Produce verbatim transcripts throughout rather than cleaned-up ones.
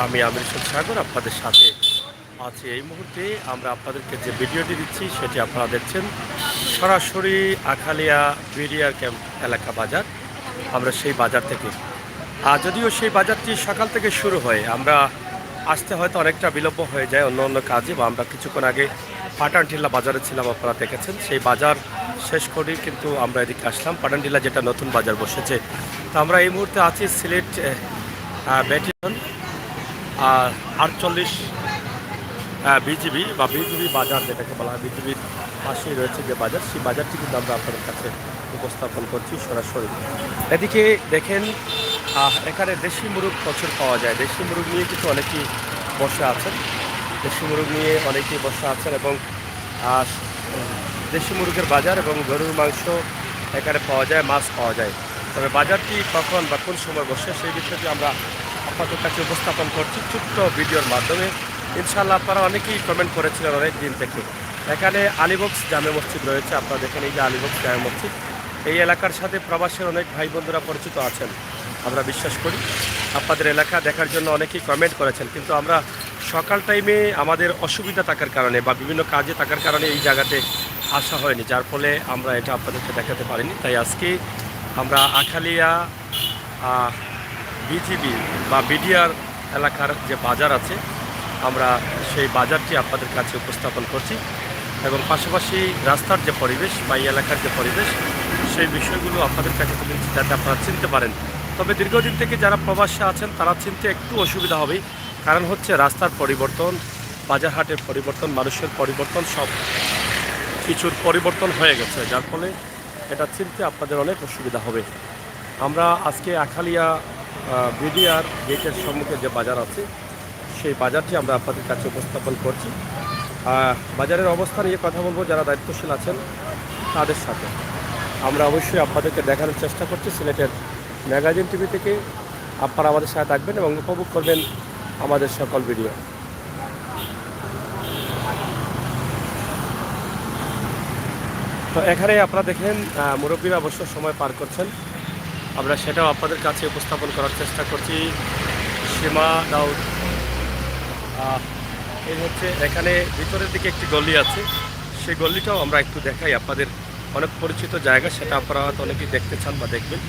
আমি আমির হোসেন সাগর আপনাদের সাথে আছি। এই মুহূর্তে আমরা আপনাদেরকে যে ভিডিওটি দিচ্ছি সেটি আপনারা দেখছেন সরাসরি আখালিয়া বিডিআর ক্যাম্প এলাকা বাজার। আমরা সেই বাজার থেকে, আর যদিও সেই বাজারটি সকাল থেকে শুরু হয়, আমরা আসতে হয়তো অনেকটা বিলম্ব হয়ে যায় অন্য অন্য কাজে, বা আমরা কিছুক্ষণ আগে পাঠানটিলা বাজারে ছিলাম, আপনারা দেখেছেন। সেই বাজার শেষ করেই কিন্তু আমরা এদিকে আসলাম, পাঠানটিলা যেটা নতুন বাজার বসেছে। তো আমরা এই মুহূর্তে আছি সিলেট, আহ, আহ, ব্যাটালিয়ন, আহ, আটচল্লিশ, আহ, বিজিবি বা বিজিবি বাজার যেটাকে বলা হয়, বিজিবির পাশেই রয়েছে যে বাজার, সেই বাজারটি কিন্তু আমরা আপনাদের কাছে উপস্থাপন করছি সরাসরি। এদিকে দেখেন, আহ, এখানে দেশি মুরগ প্রচুর পাওয়া যায়। দেশি মুরগ নিয়ে কিন্তু অনেকেই বসে আছেন, দেশি মুরগ নিয়ে অনেকেই বসে আছেন এবং, আহ, দেশি মুরগের বাজার এবং গরুর মাংস এখানে পাওয়া যায়, মাছ পাওয়া যায়। তবে বাজারটি কখন বা কোন সময় বসে সেই বিষয়টি আমরা আপনাদের কাছে উপস্থাপন করছি ছোট্ট ভিডিওর মাধ্যমে। ইনশাআল্লাহ, আপনারা অনেকেই কমেন্ট করেছিলেন অনেক দিন থেকে। এখানে আলীবক্স জামে মসজিদ রয়েছে, আপনারা দেখেন এই যে আলীবক্স জামে মসজিদ। এই এলাকার সাথে প্রবাসের অনেক ভাই বন্ধুরা পরিচিত আছেন, আমরা বিশ্বাস করি। আপনাদের এলাকা দেখার জন্য অনেকেই কমেন্ট করেছেন, কিন্তু আমরা সকাল টাইমে আমাদের অসুবিধা থাকার কারণে বা বিভিন্ন কাজে থাকার কারণে এই জায়গাতে আসা হয়নি, যার ফলে আমরা এটা আপনাদেরকে দেখাতে পারিনি। তাই আজকে আমরা আখালিয়া, আহ, বিজিবি বা বিডিআর এলাকার যে বাজার আছে, আমরা সেই বাজারটি আপনাদের কাছে উপস্থাপন করছি এবং পাশাপাশি রাস্তার যে পরিবেশ বা এই এলাকার যে পরিবেশ, সেই বিষয়গুলো আপনাদের কাছে তুলে ধরছি যাতে আপনারা চিনতে পারেন। তবে দীর্ঘদিন থেকে যারা প্রবাসে আছেন তারা চিনতে একটু অসুবিধা হবে, কারণ হচ্ছে রাস্তার পরিবর্তন, বাজার হাটের পরিবর্তন, মানুষের পরিবর্তন, সব কিছুর পরিবর্তন হয়ে গেছে, যার ফলে এটা চিনতে আপনাদের অনেক অসুবিধা হবে। আমরা আজকে আখালিয়া, আহ, বিডিআর গেটের সম্মুখে যে বাজার আছে, সেই বাজারটি আমরা আপনাদের কাছে উপস্থাপন করছি। আহ, বাজারের অবস্থা নিয়ে কথা বলবো যারা দায়িত্বশীল আছেন তাদের সাথে। আমরা অবশ্যই আপনাদেরকে দেখানোর চেষ্টা করছি সিলেটের ম্যাগাজিন টিভি থেকে। আপনারা আমাদের সাথে থাকবেন এবং উপভোগ করবেন আমাদের সকল ভিডিও। তো এখানে আপনারা দেখেন, আহ, মুরব্বীরা অবশ্য সময় পার করছেন, আমরা সেটাও আপনাদের কাছে উপস্থাপন করার চেষ্টা করছি। সীমা দাউদ, আহ, এই হচ্ছে এখানে ভিতরের দিকে একটি গলি আছে, সেই গলিটাও আমরা একটু দেখাই আপনাদের। অনেক পরিচিত জায়গা, সেটা আপনারা হয়তো অনেকেই দেখতে চান বা দেখবেন।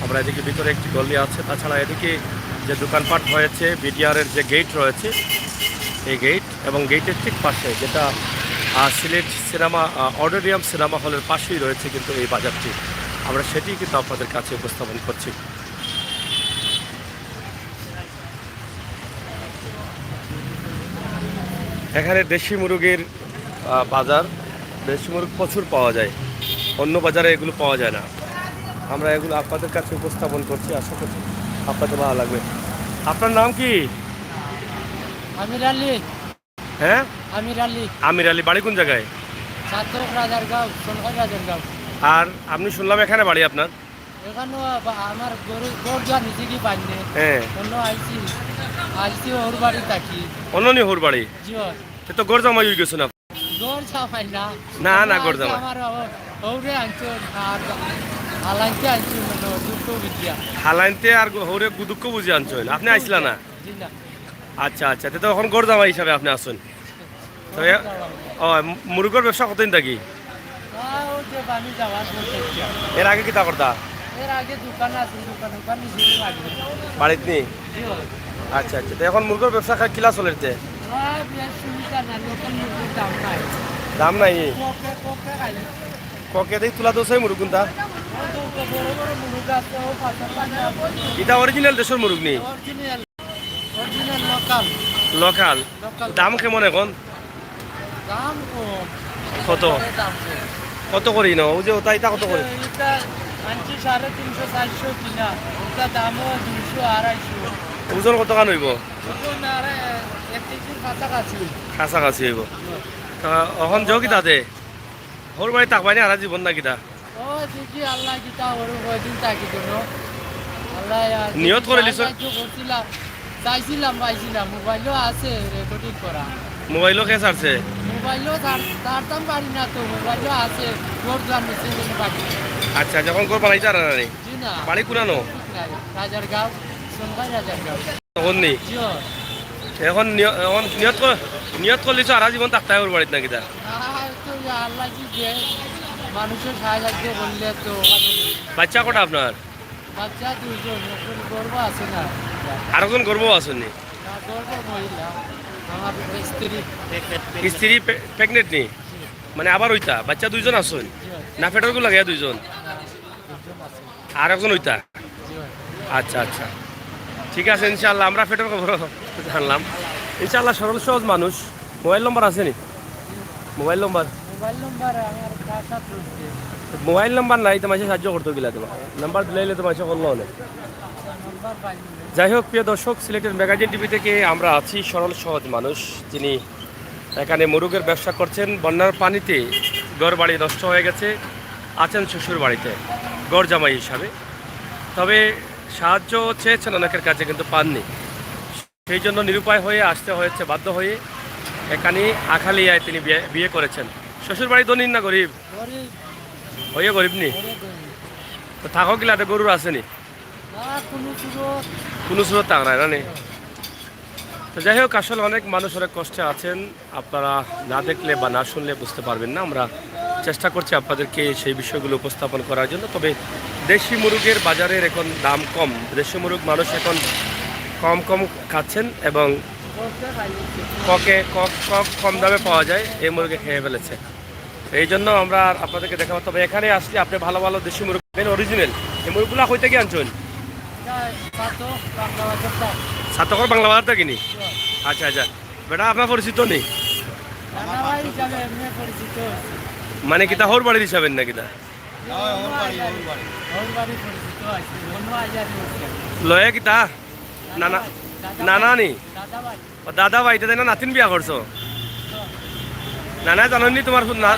আমরা এদিকে ভিতরে একটি গলি আছে, তাছাড়া এদিকে যে দোকানপাট হয়েছে, বিডিআর এর যে গেট রয়েছে, এই গেট এবং গেটের ঠিক পাশে যেটা, আহ, সিলেট সিনেমা, আহ, অডিটোরিয়াম সিনেমা হলের পাশেই রয়েছে কিন্তু এই বাজারটি, আমরা সেটি কিন্তু আপনাদের কাছে উপস্থাপন করছি। এখানে দেশি মুরগির, আহ, বাজার, দেশি মুরগ প্রচুর পাওয়া যায়, অন্য বাজারে এগুলো পাওয়া যায় না। আমরা এগুলো আপনাদের কাছে উপস্থাপন করছি, আশা করছি আপনাদের ভালো লাগবে। আপনার নাম কি? আমির আলী। হ্যাঁ? আমির আলী। আমির আলী, বাড়ি কোন জায়গায়? ছাত্র রাজারগাঁও, সোনকাই রাজারগাঁও। আর আপনি শুনলাম এখানে বাড়ি আপনার? এখানো বা-, আমার গরু, গরু যা নিজে কি পাইনে। হ্যাঁ। অন্য আইছি, আইছি ওর বাড়ি থাকি। অন্য নি ওর বাড়ি? জি, হয়। তে তো গরু জামাই হয়ে গেছো না? গরু জামাই না। না, না, অন্য গরু আইছি জামাই। আমার ও-, ওরে আনছো, আর হালাইতে আনছো, মানে, দুঃখ বুঝিয়া। হালাইতে আর গ-, হৌরে গু-, দুঃখ বুঝিয়া আনছো, আপনি আইছিলা না? জি না। আচ্ছা, আচ্ছা, তে তো এখন গরু জামাই হিসাবে আপনি আছেন। তো এ-, ও, মুরগর ব্যবসা কতদিন থাকি? আহ, ওই যে বানি যাওয়ার পর থেকে। এর আগে কিতা করতা? এর আগে দোকান আছে, দোকান, দোকান নিজেই বাড়ি। বাড়িত নি? জি, হয়। আচ্ছা, আচ্ছা, তো এখন মুরগর ব্যবসা খা-, কিলা চলের তে? আহ, বেশ সুবিধা না, লোকাল মুরগির দাম নাই। দাম নাই? কোকে, কোকে খাই। কোকে দেই তুলা দোষে মুরগ কোনটা? ওই তো বড় বড় মুরগ আছে, ও পাঁচ হাজার টাকা। এটা অরিজিনাল দেশর মুরগ নি? Original. Original local. Local? Local. দাম কেমন এখন? দাম কম। কত? একেবারে দাম কম। কত করি না? ওই যে ওটা, এটা কত করি? এটা, এটা আনছি সাড়ে তিনশো, চারশো কিনা। ওটা দামও দুইশো, আড়াইশো। ওজন কত খান হইব? ওজন আড়াই, এক কেজির কাছাকাছি। কাছাকাছি হইব। হুম। তা এখন যাও কিতা তে? হৌর বাড়ি থাকবায় নি হারা জীবন না কিতা? ও দেখি আল্লাহ কিতা করবো, কয়দিন থাকি জন্য। আল্লাহ আর নিয়ত করে আল্লাহ লিছো? কি করছিলাম, চাইছিলাম, পাইছিলাম। মোবাইলও আছে রেকর্ডিং করা। মোবাইলও কে ছাড়ছে? মোবাইলও ছাড়-, ছাড়তাম পারি না তো, মোবাইলও আছে। ঘর দুয়ার নিচে জন্য বাকি। আচ্ছা, যখন ঘর বানাইতে আর না রে? জি না। বাড়ি কুনানো? রাজারগাঁও, সোনকাই রাজারগাঁও। তখন নি। Sure। এখন নিয়- এখন নিয়ত কর- নিয়ত করলি তো সারা জীবন থাকতে হবে ওর বাড়িত নাকি তা? না, তো ইয়া আল্লাহ কি যে মানুষের সাহায্য করলে তো ওখানে বাচ্চা কটা আপনার? বাচ্চা দুইজন, একজন গর্ভ আছে না? আরেকজন গর্ভবতী আছেন নি? না, গর্ভ মহিলা, আমার স্ত্রী। স্ত্রী প্রেগনেন্ট নি? মানে আবার ওইটা বাচ্চা দুইজন আছেন? না, পেটর গুলা গিয়া দুইজন? আর একজন ওইটা? আচ্ছা, আচ্ছা, ঠিক আছে, ইনশাআল্লাহ আমরা পেটর খবর জানলাম। ইনশাআল্লাহ সরল সহজ মানুষ। মোবাইল নম্বর আছে নি? মোবাইল নম্বর? মোবাইল নম্বর আমার বাসাত রয়েছে। মোবাইল নম্বর নাই তো মাসে সাহায্য করতে গেলে তো নাম্বার দিলাইলে তো মাসে করলো অনেক। নম্বর পাইনি। যাই হোক, প্রিয় দর্শক, সিলেটের ম্যাগাজিন টিভি থেকে আমরা আছি সরল সহজ মানুষ, যিনি এখানে মুরগের ব্যবসা করছেন। বন্যার পানিতে ঘর বাড়ি নষ্ট হয়ে গেছে, আছেন শ্বশুর বাড়িতে ঘর জামাই হিসাবে। তবে সাহায্য চেয়েছেন অনেকের কাছে, কিন্তু পাননি। সেই জন্য নিরুপায় হয়ে আসতে হয়েছে, বাধ্য হয়ে এখানে আখালিয়ায় তিনি বিয়ে বিয়ে করেছেন। শ্বশুর বাড়ি ধনী না গরিব? গরিব, হয়ে গরিব নি? বড় গরিব। তো থাকো কিলাতে, গরুর আছে নি? না, কোনো সুযোগ। কোনো সুযোগ থাক নাই না নি? তো যাই হোক, আসলে অনেক মানুষ অনেক কষ্টে আছেন। আপনারা না দেখলে বা না শুনলে বুঝতে পারবেন না। আমরা চেষ্টা করছি আপনাদেরকে সেই বিষয়গুলো উপস্থাপন করার জন্য। তবে দেশি মুরগের বাজারের এখন দাম কম, দেশি মুরগ মানুষ এখন কম কম খাচ্ছেন এবং ককে কক কক কম দামে পাওয়া যায়, এই মুরগি খেয়ে ফেলেছে। এই জন্য আমরা আর আপনাদেরকে দেখাবো। তবে এখানে আসলে আপনি ভালো ভালো দেশি মুরগ পাবেন, অরিজিনাল। এই মুরগগুলা কই থেকে আনছেন? এটা সাতো বাংলা বাজার তো। সাতকর বাংলা বাজার থেকে নি? আচ্ছা, আচ্ছা। বেটা আপনার পরিচিত নি? নানা ভাই হিসাবে এমনি পরিচিত হয়েছে। মানে কিতা হৌর বাড়ির হিসাবে না কিতা? হৌর বাড়ি পরিচিত হয়েছে, অন্য আইয়া দিয়েছে। লয়ে কিতা? নানা, নানা নি? দাদা ভাই। ও দাদা ভাই, এটা না নাতিন বিয়া করছো? নানা জানো নি তোমার না?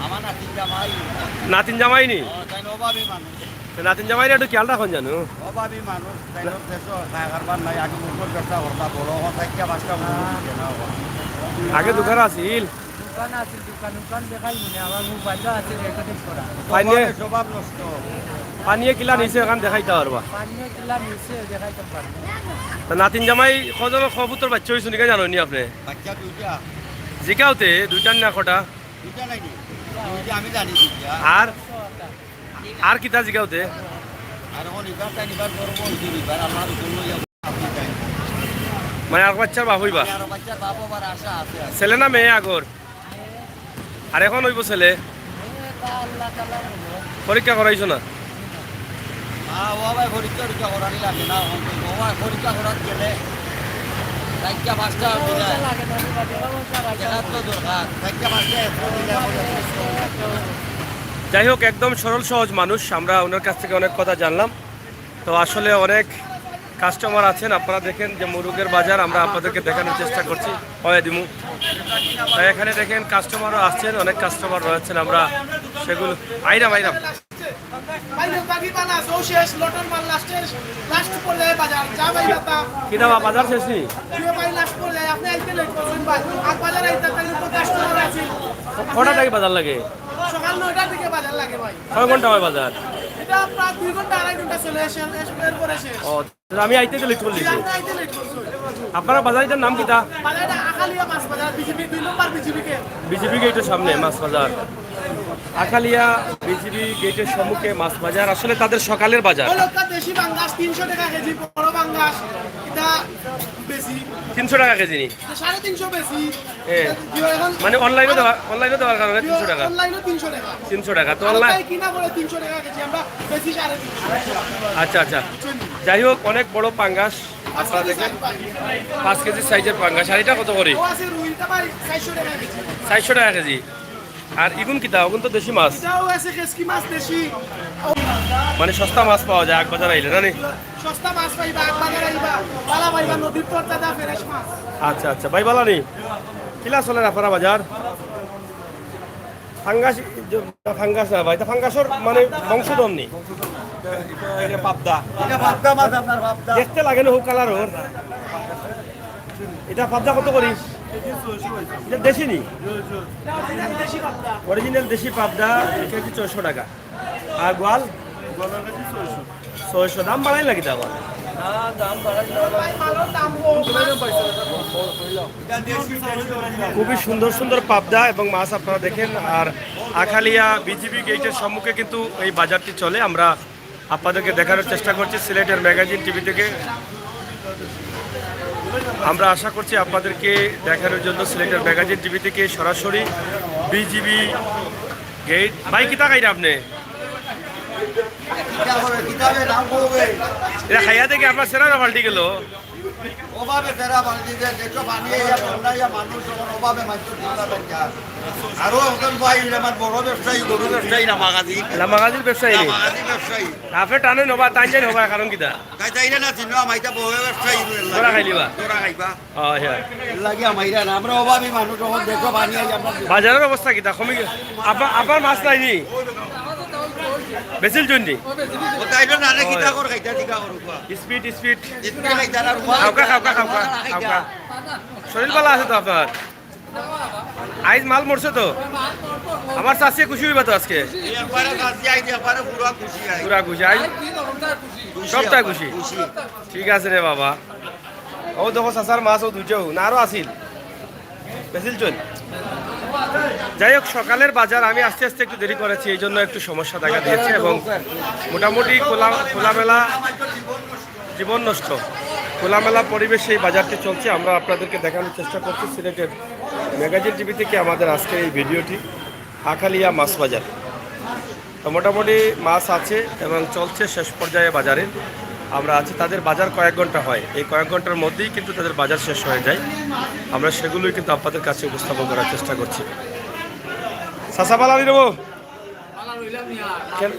আমার নাতিন জামাই। নাতিন জামাই নি? তাই অভাবী মানুষ। তো নাতিন জামাইরে একটু খেয়াল রাখুন জানো। অভাবী মানুষ, তাই দেশ খায় কারবার নাই। আগে মুরগর ব্যবসা করতা, বড় হওয়া থাকি পাঁচটা মুরগ দিছে না। আগে দোকান আছিল। দোকান আছিল, দোকান দোকান দেখাই মনে, আমার মোবাইলও আছে, রেকর্ডিং করা। পানিয়ে স্বভাব নষ্ট। পানিয়ে কিলা নিছে এখান দেখাইতে পারবা। পানিয়ে কিলা নিছে দেখাইতে পারবো। তো নাতিন জামাই কজন কবুতর বাচ্চা হয়েছে নাকি জানো নি আপনি? বাচ্চা দুইটা। জিকাওতে দুইটার না কটা? দুইটা নাকি? দুইটা আমি জানি দুইটা। আর আর কিতা জিকাওতে? আর এখন এবার তাই এবার গর্ব হয়েছে, এবার আমার উপর লইয়া মানে আর বাচ্চার বাপ হইবা? আর বাচ্চার বাপ আবার আশা আছে। ছেলে না মেয়ে আগর? আর এখন হইব ছেলে? পরীক্ষা করাইছো না? হ্যাঁ, ও ভাই পরীক্ষা টরীক্ষা করানি লাগে না। ও ভাই পরীক্ষা করার গেলে চারটা পাঁচটা দিলে দেখার তো দরকার। চারটা পাঁচটা এত দিলে এখন যাই হোক, একদম সরল সহজ মানুষ, আমরা ওনার কাছ থেকে অনেক কথা জানলাম। তো আসলে অনেক কাস্টমার আছেন, আপনারা দেখেন যে মুরগের বাজার আমরা আপনাদেরকে দেখানোর চেষ্টা করছি। হয় দিমু, তাই এখানে দেখেন কাস্টমারও আসছেন, অনেক কাস্টমার রয়েছেন। আমরা সেগুলো আইরাম আইরাম ভাই, লোকালি মাল আছে, ও শেষ, লটের মাল লাস্টে, লাস্ট পর্যায়ে বাজার। যা ভাই, দাদা। কি দাবা বাজার শেষ নি? প্রিয় ভাই, লাস্ট পর্যায়ে আপনি আইতে লেট করছেন ভাই। আর বাজার আইতে তাহলে তো কাস্টমার আছে। কটা থেকে বাজার লাগে? সকাল নয়টা থেকে বাজার লাগে ভাই। কয় ঘন্টা হয় বাজার? এটা প্রায় দুই ঘন্টা, আড়াই ঘন্টা চলে, এসে এরপরে শেষ। ও, আমি আইতে তো লেট করে দিছি। আপনি আইতে লেট করছেন। আপনারা বাজার, এটার নাম কিতা? বাজারটা আখালিয়া মাছ বাজার, বিজিবি দুই নম্বর বিজিবি কে। বিজিবি গেটের সামনে মাছ বাজার, আখালিয়া বিজিবি গেটের সম্মুখে মাছ বাজার। আসলে তাদের সকালের বাজার। ওই লোকটা দেশি পাঙ্গাস তিনশো টাকা কেজি, বড় পাঙ্গাস এটা বেশি। তিনশো টাকা কেজি নি? সাড়ে তিনশো বেশি। এ, মানে অনলাইনে দেওয়া, অনলাইনে দেওয়ার কারণে তিনশো টাকা। অনলাইনে তিনশো টাকা। তিনশো টাকা তো অনলাইন। কিনা পড়ে তিনশো টাকা কেজি, আমরা বেশি সাড়ে তিনশো। আচ্ছা, আচ্ছা, যাই হোক, অনেক বড় পাঙ্গাস আপনারা দেখেন, পাঁচ কেজি সাইজের পাঙ্গাস। আর এটা কত করে? ও আছে রুইটা ভাই চারশো টাকা কেজি। চারশো টাকা কেজি। আর ইগুন কিতা? ওগুন তো দেশি মাছ। এটাও আছে কেসকি মাছ দেশি। মানে সস্তা মাছ পাওয়া যায় আগ বাজার আইলে, না নি? সস্তা মাছ পাইবা, আগ বাজার আইবা, বালা পাইবা, নদীর তরতাজা ফ্রেশ মাছ। আচ্ছা, আচ্ছা, ভাই, বালা নি? কিলা চলে রাফারা বাজার? ফাঙ্গাস, ফাঙ্গাস না ভাই, এটা ফাঙ্গাসর মানে বংশধর নি। এটা পাবদা। এটা পাবদা মাছ আপনার, পাবদা। দেখতে লাগে না, হোক কালার ওর। এটা পাবদা কত করি? এটা দেশি নি? অরিজিনাল দেশি পাবদা, কেজি ছয়শো টাকা। আর গোয়াল? ছয়শো। দাম বাড়াই লাগে তো আবার। খুবই সুন্দর সুন্দর পাবদা এবং মাছ আপনারা দেখেন। আর আখালিয়া বিজিবি গেটের সম্মুখে কিন্তু এই বাজারটি চলে। আমরা আপনাদেরকে দেখানোর চেষ্টা করছি সিলেটের ম্যাগাজিন টিভি থেকে। আমরা আশা করছি আপনাদেরকে দেখানোর জন্য সিলেটের ম্যাগাজিন টিভি থেকে সরাসরি বিজিবি গেট। ভাই, কিতা খাইরা আপনি? কিতা করে, কিতা করে, নাম করবে? এটা খাইয়া দেখি আপনার সেরা না পাল্টি গেল। অভাবে ফেরা বাড়ি দিয়ে দেখো, পানি আইয়া, বন্যা আইয়া, মানুষ যখন অভাবে মারতে চিন্তা থাকে। আরো একজন ভাই, আমার বড় ব্যবসায়ী, গরু ব্যবসায়ী, লামাগাজি। লামাগাজির ব্যবসায়ী নি? লামাগাজি ব্যবসায়ী। আপনি টানে নবা, তাই জানি হবা, কারণ কিতা? তাই তাইলে না চিনো, আমার এটা বড় ব্যবসায়ী। তোরা খাইলিবা? তোরা খাইবা? হয়, হয়। এর লাগি আমার এটা না, আমরা অভাবী মানুষ, যখন দেখো পানি আইয়া, আমরা বাজারের অবস্থা কিতা? কমে গেছে? আপনার, আপনার মাছ নাই নি? বেচিল জন্যে? ও তাইলে না রে, কিতা কর, খাইতা, কিতা কর, উবা। Speed, speed. স্পিড খাইতা না, উবা। খাওকা, খাওকা, খাওকা, খাওকা। শরীর ভালো আছে তো আপনার? আইজ মাল মরছে তো? আমার চাচিয়ে খুশি হইবা তো আজকে? একবারে চাচি আইজ, একবারে পুরা খুশি আইজ। পুরা খুশি আইজ? খুশি সবটাই আবার, খুশি? খুশি। ঠিক আছে রে বাবা। ও দেখো চাচার মাছ, ও দুইটাও না, আরো আছিল। বেচিল চল। যাই হোক, সকালের বাজার আমি আস্তে আস্তে একটু দেরি করেছি, এই জন্য একটু সমস্যা দেখা দিয়েছে। এবং মোটামুটি খোলা, খোলামেলা জীবন নষ্ট, খোলামেলা পরিবেশে এই বাজারটি চলছে। আমরা আপনাদেরকে দেখানোর চেষ্টা করছি সিলেটের ম্যাগাজিন টিভি থেকে আমাদের আজকের এই ভিডিওটি, আখালিয়া মাছ বাজার। তো মোটামুটি মাছ আছে এবং চলছে শেষ পর্যায়ে বাজারে। আমরা আছি, তাদের বাজার কয়েক ঘন্টা হয়, এই কয়েক ঘন্টার মধ্যেই কিন্তু তাদের বাজার শেষ হয়ে যায়। আমরা সেগুলোই কিন্তু আপনাদের কাছে উপস্থাপন করার চেষ্টা করছি। চাচা, বালা নি রে বা? কেন?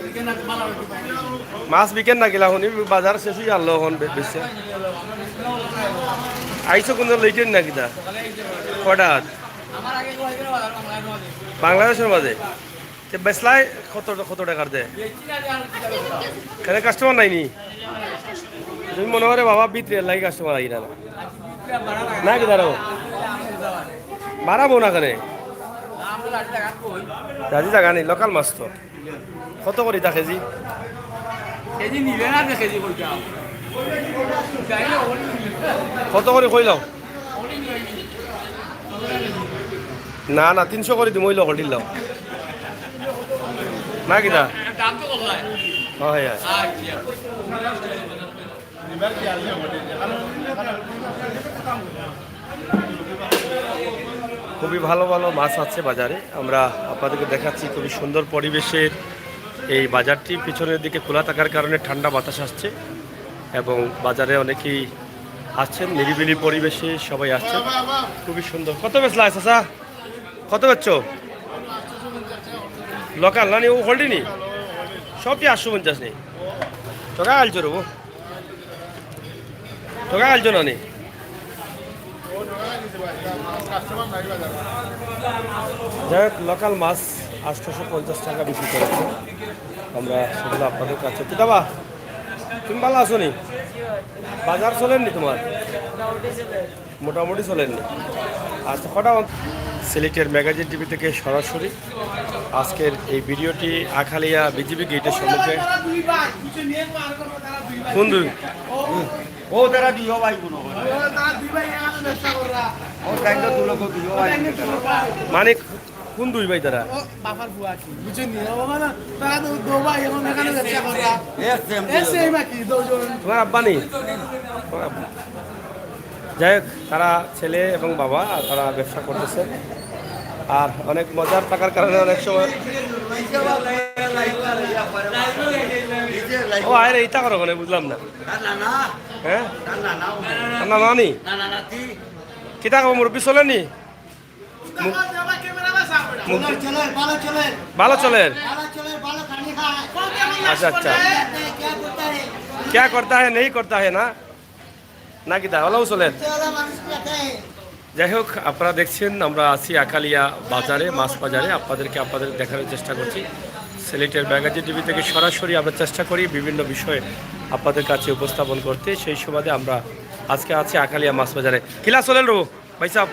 মাছ বিকেন না কিলা? হুনি বাজার শেষ হয়ে গেল, এখন বে-, বেশি। আইসো কোন লেটের না কিতা? কটাত? বাংলাদেশের মাঝে? তে বেসলাই কত, কত টাকার দেয়? কেন কাস্টমার নাই নি? তুমি মনে করে বাবা ভিতরে লাগি কাস্টমার আই না। না কি দাঁড়াবো? বাড়াবো না কেন? রাজি জাগা নেই, লোকাল মাছ তো। কত করি তা কেজি? কেজি নিলে না যে কেজি কইতাম। কত করি কইলাম? না, না, তিনশো করি দিমু, ওই লগর দিলাম। না কিতা? দাম তো কম হয়। হয়, হয়। আচ্ছা। খুবই ভালো ভালো মাছ আছে বাজারে। আমরা আপনাদেরকে দেখাচ্ছি খুবই সুন্দর পরিবেশের এই বাজারটি। পিছনের দিকে খোলা থাকার কারণে ঠান্ডা বাতাস আসছে এবং বাজারে অনেকেই আসছেন, নিরিবিলি পরিবেশে সবাই আসছেন। খুবই সুন্দর। কত বেচলা, চাচা? কত বেচছো? লোকাল না নি, ও হলডি নি? সবটি আটশো পঞ্চাশ নি? তোরা আলছো রে, ও? তোরা আলছো না নি? যাই হোক, লোকাল মাছ আটশোশো পঞ্চাশ টাকা বিক্রি করেছে। আমরা সেগুলো আপনাদের কাছে, কিতাবা, তুমি ভালো আছো নি? বাজার চলেননি তোমার? মোটামুটি চলেননি। আচ্ছা, কটা অন-, সিলেটের ম্যাগাজিন টিভি থেকে সরাসরি আজকের এই ভিডিওটি আখালিয়া বিজিবি গেটের সম্মুখে। কোন দুই? ও তারা দুইও ভাই বোন হয়। ও তাই তো দুই লোক দুইও ভাই বোন। মানে কোন দুই ভাই তারা? ও বাবার বুয়া কি? বুঝছেন নি? ও মানে তারা তো দো ভাই এখন এখানে ব্যবসা করা। এ সেম এ সেম আর কি, দুজন। তোমার আব্বা নেই? তোমার আব্বা। যাই হোক, তারা ছেলে এবং বাবা, আর তারা ব্যবসা করতেছে। আর অনেক মজার থাকার কারণে অনেক সময় ও আয় রে, ইতা করো মানে বুঝলাম না। হ্যাঁ? না, না, না, না। না, না, না, নি? না, না, না, তি- কিতা খবর, মুরব্বি চলেনি? মু-, মুরব্বি চলের, ভালো চলের। ভালো চলের? ভালো চলের, ভালো খানি খায়। আচ্ছা, আচ্ছা। क्या करता है? क्या करता है, नहीं करता है ना? না কিতা, ওলাও চলের? চলো, মানুষ পেতে। যাই হোক, আপনারা দেখছেন, আমরা আছি আখালিয়া বাজারে, মাছ বাজারে। আপনাদেরকে, আপনাদের দেখানোর চেষ্টা করছি সিলেটের ম্যাগাজিন টিভি থেকে সরাসরি। আমরা চেষ্টা করি বিভিন্ন বিষয়ে আপনাদের কাছে উপস্থাপন করতে। সেই সুবাদে আমরা আজকে আছি আখালিয়া মাছ বাজারে। কিলা চলের রে ভাই সাহেব?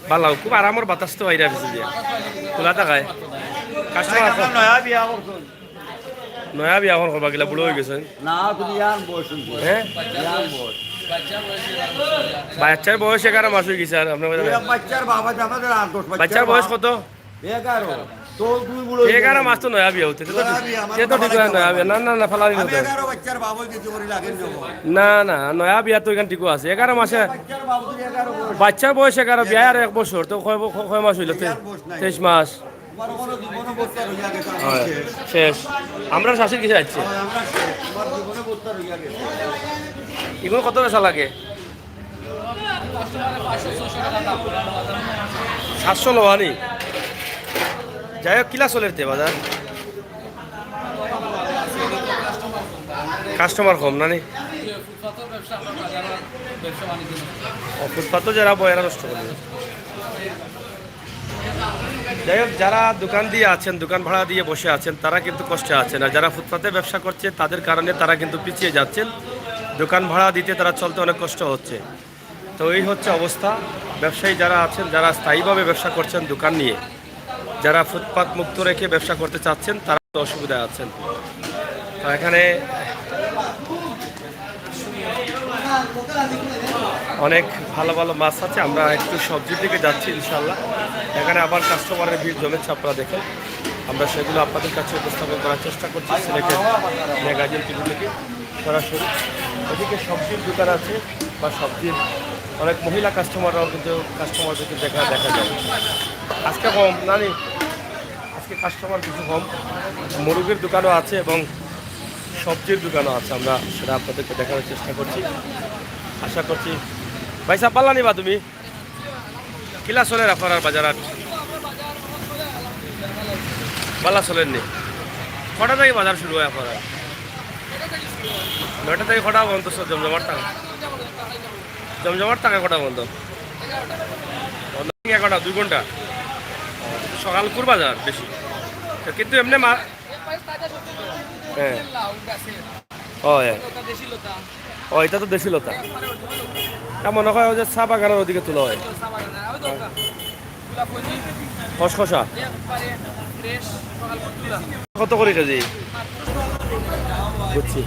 ভালো, খুব আরামর বাতাস তো বাইরে আছে যে। খোলা থাকায়। কাস্টমার আছে? নয়া বিয়া করছো। নয়া বিয়া অখন করবা কিলা, বুড়া অই গেছইন। না, তুমি ইয়ার বয়স হইছে। হ্যাঁ? ইয়ার বয়স। বাচ্চার বয়স এগারো মাস অই গেছে। আর আপনার বাচ্চার বাবা যে আমাদের আট দশ বাচ্চার বাচ্চার বয়স বাবা। কত? এগারো। তো তুই বুড়ো হয়ে এগারো গেলি। মাস তো নয়া বিয়া অইতে। তে তো নয়া বিয়া, আমার তে তো বাবা ঠিক অয়, লাগতে নয়া বিয়া। পারে। না, না, না, ফালানি না, আমি হতো। এগারো বাচ্চার বাবা হইতে জোরে লাগে নি। না, না, নয়া বিয়া তো এখান ঠিক আছে। এগারো মাসে বাচ্চার বাবা তুই এগারো বয়স। বাচ্চার বয়স এগারো, বিয়া আর এক বছর। তো কয় ব-, কয় মাস অইল? তে-, বিয়ার বয়স নাই। তেইশ মাস। আমার কোনো জীবনে বস্তা রইয়া গেছে, আমার হয়, শেষ। শেষ। আমরা শাশুড়ি কিসে যাচ্ছে? হয়, আমরা শেষ। আমার জীবনে বস্তা রইয়া গেছে। এগুলো কত পয়সা লাগে? সাতশো লওয়ানি। যাই হোক, কিলা চলের তে বাজার? কাস্টমার কম না নি? ও, ফুটপাতও যারা বয়, এরা নষ্ট করে। যাই হোক, যারা দোকান দিয়ে আছেন, দোকান ভাড়া দিয়ে বসে আছেন, তারা কিন্তু কষ্টে আছেন। আর যারা ফুটপাতে ব্যবসা করছে, তাদের কারণে তারা কিন্তু পিছিয়ে যাচ্ছেন। দোকান ভাড়া দিতে তারা চলতে অনেক কষ্ট হচ্ছে। তো এই হচ্ছে অবস্থা। ব্যবসায়ী যারা আছেন, যারা স্থায়ীভাবে ব্যবসা করছেন দোকান নিয়ে, যারা ফুটপাত মুক্ত রেখে ব্যবসা করতে চাচ্ছেন, তারা তো অসুবিধায় আছেন। তো এখানে অনেক ভালো ভালো মাছ আছে। আমরা একটু সবজির দিকে যাচ্ছি ইনশাআল্লাহ। এখানে আবার কাস্টমারের ভিড় জমেছে, আপনারা দেখেন। আমরা সেগুলো আপনাদের কাছে উপস্থাপন করার চেষ্টা করছি সিলেটের ম্যাগাজিন টিভি থেকে সরাসরি। এদিকে সবজির দোকান আছে বা সবজির অনেক মহিলা কাস্টমাররাও কিন্তু কাস্টমারদেরকে দেখা, দেখা যায়। আজকে কম, না নি? আজকে কাস্টমার কিছু কম। মুরগির দোকানও আছে এবং সবজির দোকানও আছে, আমরা সেটা আপনাদেরকে দেখানোর চেষ্টা করছি। আশা করছি। ভাই সাহেব, ভালা নিবা তুমি? কিলা চলের আপনার আর বাজার আর? ভালা চলের নি? কটা থেকে বাজার শুরু হয় আপনার? নয়টা থেকে কটা পর্যন্ত? সব জমজমাট থাকে? জমজমাট থাকে কটা পর্যন্ত? এগারোটা, দুই ঘন্টা। সকাল কুর বাজার বেশি। তো কিন্তু এমনি মা-, হ্যাঁ। ও, হ্যাঁ। ও, এটা তো দেশি লতা। এটা মনে হয় ওই যে চা বাগানের ওদিকে তোলা হয়। খসখসা। কত করে কেজি? বুঝছি,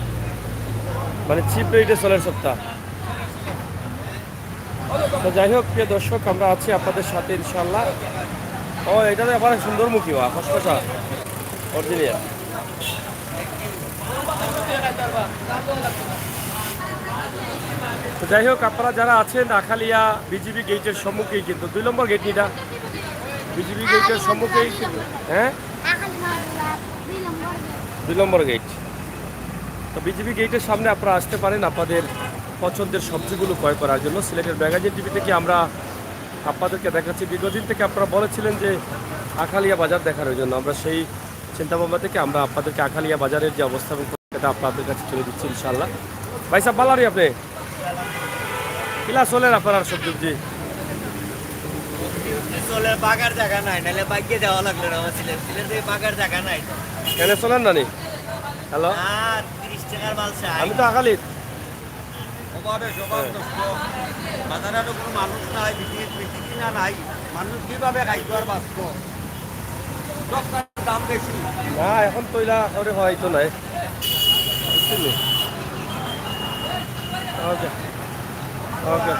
মানে চিপ রেটে চলের সবটা। তো যাই হোক, প্রিয় দর্শক, আমরা আছি আপনাদের সাথে ইনশাআল্লাহ। ও, এটা তো আবার সুন্দর মুখী বা খসখসা, অরিজিনাল। তো যাই হোক, আপনারা যারা আছেন আখালিয়া বিজিবি গেটের সম্মুখেই, কিন্তু দুই নম্বর গেট এটা, বিজিবি গেটের সম্মুখেই কিন্তু, হ্যাঁ, দুই নম্বর গেট। তো বিজিবি গেটের সামনে আপনারা আসতে পারেন আপনাদের পছন্দের সবজিগুলো ক্রয় করার জন্য। সিলেটের ম্যাগাজিন টিভি থেকে আমরা আপনাদেরকে দেখাচ্ছি। দীর্ঘদিন থেকে আপনারা বলেছিলেন যে আখালিয়া বাজার দেখার জন্য। আমরা সেই চিন্তাভাবনা থেকে আমরা আপনাদেরকে আখালিয়া বাজারের যে অবস্থা এবং এটা আপনাদের কাছে তুলে দিচ্ছি ইনশাআল্লাহ। ভাই সাহেব, ভালা নি আপনি? কিলা চলের আপনার আর সবজি উবজি? চলের, বাগার জাগা নাই, নাইলে বাগিয়ে দেওয়া লাগলো না আমার সিলেট। সিলেট থেকে বাগার জাগা নাই তো। এনে চলের না নি? হ্যালো? আর তিরিশ টাকার মাল চাই। আমি তো আখালির। অভাবে স্বভাব হ্যাঁ। নষ্ট। বাজারে তো কোনো মানুষ নাই, বিক্রি, বিক্রি কিনা নাই। মানুষ কিভাবে খাইতো আর বাঁচতো? সব দাম বেশি। না, এখন তো ইলা করে হয়তো নাই। বুঝছেন নি? ওকে। ওকে।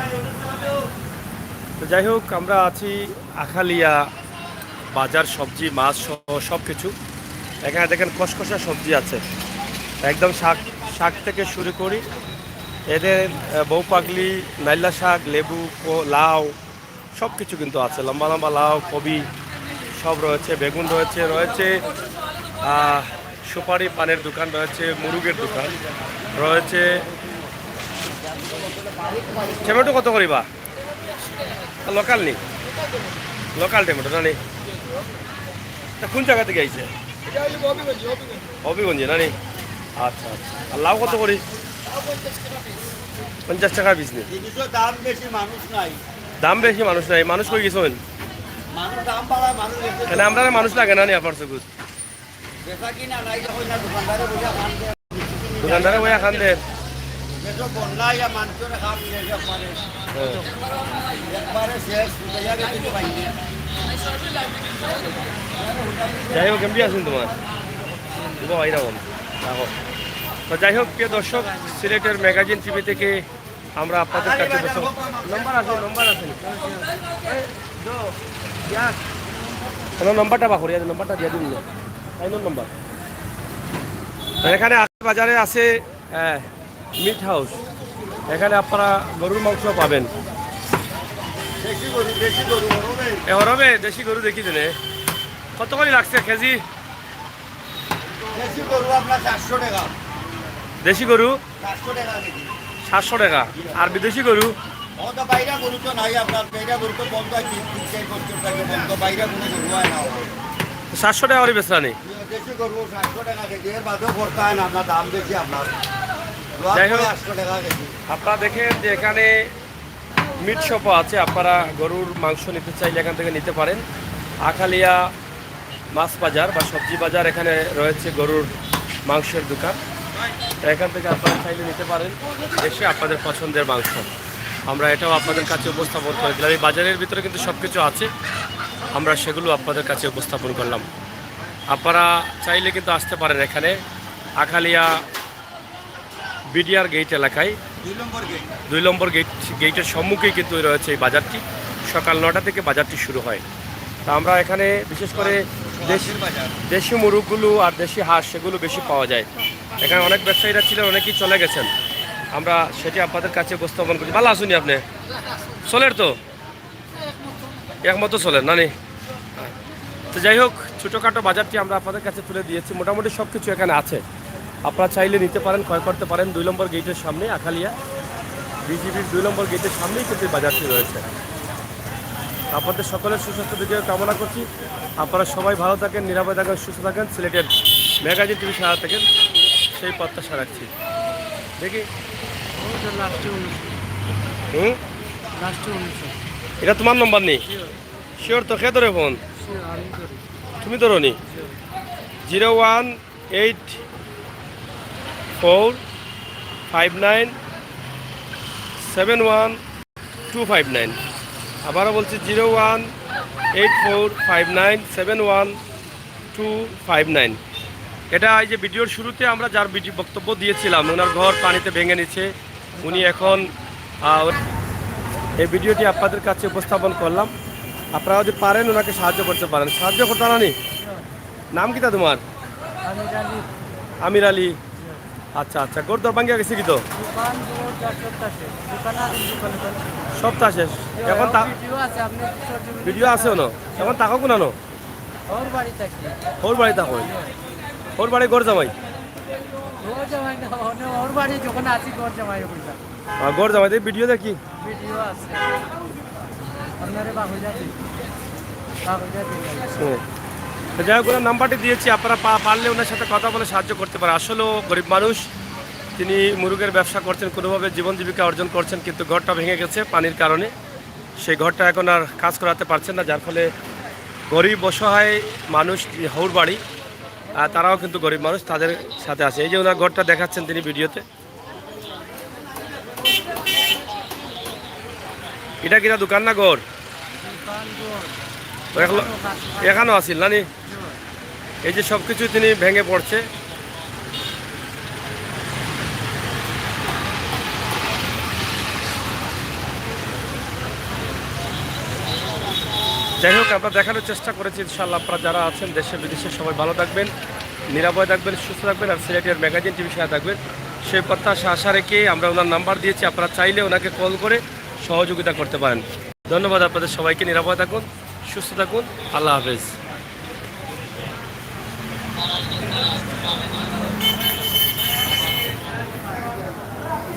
তো যাই হোক, আমরা আছি আখালিয়া বাজার, সবজি, মাছ সহ সব কিছু। এখানে দেখেন, খসখসা সবজি আছে, একদম শাক, শাক থেকে শুরু করি, এদের, আহ, বউ পাগলি, নাইলা শাক, লেবু, ক-, লাউ, সব কিছু কিন্তু আছে। লম্বা লম্বা লাউ, কবি, সব রয়েছে, বেগুন রয়েছে, রয়েছে, আহ, সুপারি পানের দোকান রয়েছে, মুরুগের দোকান রয়েছে। টমেটো কত করিবা? লোকাল নি? লোকাল টমেটো না নি? তা কোন জায়গা থেকে আইছে? হবিগঞ্জে না নি? আচ্ছা, আচ্ছা। আর লাউ কত করি? পঞ্চাশ টাকা পিস নি? এদিকে দাম বেশি, মানুষ নাই। দাম বেশি, মানুষ নাই। মানুষ কই গেছইন? মানুষ দাম বাড়ায়, মানুষ গেছে। কেন, আমরা মানুষ লাগে না নি আপনার চকুত? বেচা কিনা নাই, যখন না দোকানদারে বইয়া খান দেয়। দোকানদারে বইয়া খান দেয়। বেচো বন্যা ইয়া মানুষের খাম নিয়ে একবারে। হ্যাঁ। একবারে শেষ, উঠে যাবে কিছু পাইনি। যাই হোক, কেমন আছেন তোমার? তোমার ভাইরা বল। রাখো। তো যাই হোক, প্রিয় দর্শক, সিলেটের ম্যাগাজিন টিভি থেকে আমরা আপনাদের কাছে কিছু নম্বর আছে, নম্বর আছে। কোনো নম্বরটা বাকুড়িয়া, নম্বরটা দিয়ে দিন না। তাই নম্বর। তো এখানে আছে, বাজারে আছে, হ্যাঁ, মিট হাউস। এখানে আপনারা গরুর মাংস পাবেন। দেশি গরু, দেশি গরু, গরু নেই। এ, হরবে দেশি গরু দেখি দেনে। কত করে লাগছে কেজি? দেশি গরু আপনার চারশো টাকা। দেশি গরু? চারশো টাকা কেজি। সাতশো টাকা। আর বিদেশি গরু? ও তো বাইরা গরু তো নাই আপনার, বাইরা গরু তো বন্ধ আছে, তিন চার বছর থেকে বন্ধ, বাইরা কোনো গরু হয় না। সাতশো টাকা করে বেচরা নি? দেশি গরু সাতশো টাকা কেজি, এর বাদেও করতে হয় না আপনার, দাম বেশি আপনার। যাই হোক, আটশো টাকা কেজি। আপনারা দেখেন যে এখানে মিট শপও আছে, আপনারা গরুর মাংস নিতে চাইলে এখান থেকে নিতে পারেন। আখালিয়া মাছ বাজার বা সবজি বাজার, এখানে রয়েছে গরুর মাংসের দোকান। তো এখান থেকে আপনারা চাইলে নিতে পারেন এসে আপনাদের পছন্দের মাংস। আমরা এটাও আপনাদের কাছে উপস্থাপন করে দিলাম। এই বাজারের ভিতরে কিন্তু সব কিছু আছে, আমরা সেগুলো আপনাদের কাছে উপস্থাপন করলাম। আপনারা চাইলে কিন্তু আসতে পারেন এখানে আখালিয়া বিডিআর গেট এলাকায়। দুই নম্বর গেট। দুই নম্বর গেট, গেটের সম্মুখেই কিন্তু রয়েছে এই বাজারটি। সকাল নটা থেকে বাজারটি শুরু হয়। তা আমরা এখানে বিশেষ করে দেশ-, দেশি মুরগগুলো আর দেশি হাঁস, সেগুলো বেশি পাওয়া যায়। এখানে অনেক ব্যবসায়ীরা ছিলেন, অনেকেই চলে গেছেন। আমরা সেটি আপনাদের কাছে উপস্থাপন করছি। ভালা আছইন নি আপনে? চলের তো? একমতো চলের না নি? তো যাই হোক, ছোটোখাটো বাজারটি আমরা আপনাদের কাছে তুলে দিয়েছি। মোটামুটি সব কিছু এখানে আছে, আপনারা চাইলে নিতে পারেন, ক্রয় করতে পারেন। দুই নম্বর গেটের সামনে আখালিয়া, বিজিবির দুই নম্বর গেটের সামনেই কিন্তু এই বাজারটি রয়েছে। আপনাদের সকলের সুস্বাস্থ্য দিকে কামনা করছি। আপনারা সবাই ভালো থাকেন, নিরাপদে থাকেন, সুস্থ থাকেন। সিলেটের ম্যাগাজিন টিভি সারা থাকেন, সেই প্রত্যাশা রাখছি। দেখি। ওই তো লাস্টে উনিশশো। হুম? লাস্টে উনিশশো। এটা তোমার নম্বর নি? জি। শিওর তো? কে ধরে ফোন? শিওর, আমি ধরি। তুমি ধরো নি? জি। Zero one eight four five nine seven one two five nine. আবারও বলছি, zero one eight four five nine seven one two five nine. এটা এই যে ভিডিওর শুরুতে আমরা যার ভিডিও বক্তব্য দিয়েছিলাম, ওনার ঘর পানিতে ভেঙে নিচ্ছে, উনি এখন, আহ, এই ভিডিওটি আপনাদের কাছে উপস্থাপন করলাম। আপনারা যদি পারেন ওনাকে সাহায্য করতে পারেন, সাহায্য করতে পারেন। নাম কিতা তোমার? আমির আলী। আমির আলী। আচ্ছা, আচ্ছা, ঘর দর ভাঙ্গিয়া গেছে কিতা? দোকান, ঘর, যা সব শেষ। দোকান আর দোকান, দোকান। সব তা শেষ। এখন তা ভিডিও আছে, আপনি সহযোগিতা ভিডিও আছে অনো? এখন থাকো কুনানো? ওর বাড়ি থাকি। ওর বাড়ি থাকো? ওর বাড়ি ঘর জামাই? ঘর জামাই না, মানে ওর বাড়ি যখন আছি ঘর জামাই ওখানটা। আর ঘর জামাই, এই ভিডিও দেখি। ভিডিও আছে। আপনারে বাহুইয়া দিই। বাহুইয়া দিই। হুম। তো যাই হোক, ওনার নাম্বারটি দিয়েছি, আপনারা পা-, পারলে ওনার সাথে কথা বলে সাহায্য করতে পারেন। আসলেও গরিব মানুষ, তিনি মুরগের ব্যবসা করছেন, কোনোভাবে জীবন জীবিকা অর্জন করছেন, কিন্তু ঘরটা ভেঙে গেছে পানির কারণে। সেই ঘরটা এখন আর কাজ করাতে পারছেন না, যার ফলে গরিব অসহায় মানুষ, হৌর বাড়ি, আহ, তারাও কিন্তু গরিব মানুষ, তাদের সাথে আছে। এই যে ওনার ঘরটা দেখাচ্ছেন তিনি ভিডিওতে। এটা কিনা দোকান না ঘর? দোকান ঘর। তো এখনো, এখানো আছিল না নি? এই যে সব কিছু তিনি ভেঙে পড়ছে। যাই হোক, আমরা দেখানোর চেষ্টা করেছি। ইনশাআল্লাহ, আপনারা যারা আছেন দেশে বিদেশে, সবাই ভালো থাকবেন, নিরাপদে থাকবেন, সুস্থ থাকবেন, আর সিলেটের ম্যাগাজিন টিভির সাথে থাকবেন, সেই প্রত্যাশা আশা রেখে আমরা ওনার নাম্বার দিয়েছি। আপনারা চাইলে ওনাকে কল করে সহযোগিতা করতে পারেন। ধন্যবাদ আপনাদের সবাইকে। নিরাপদে থাকুন, সুস্থ থাকুন। আল্লাহ হাফেজ।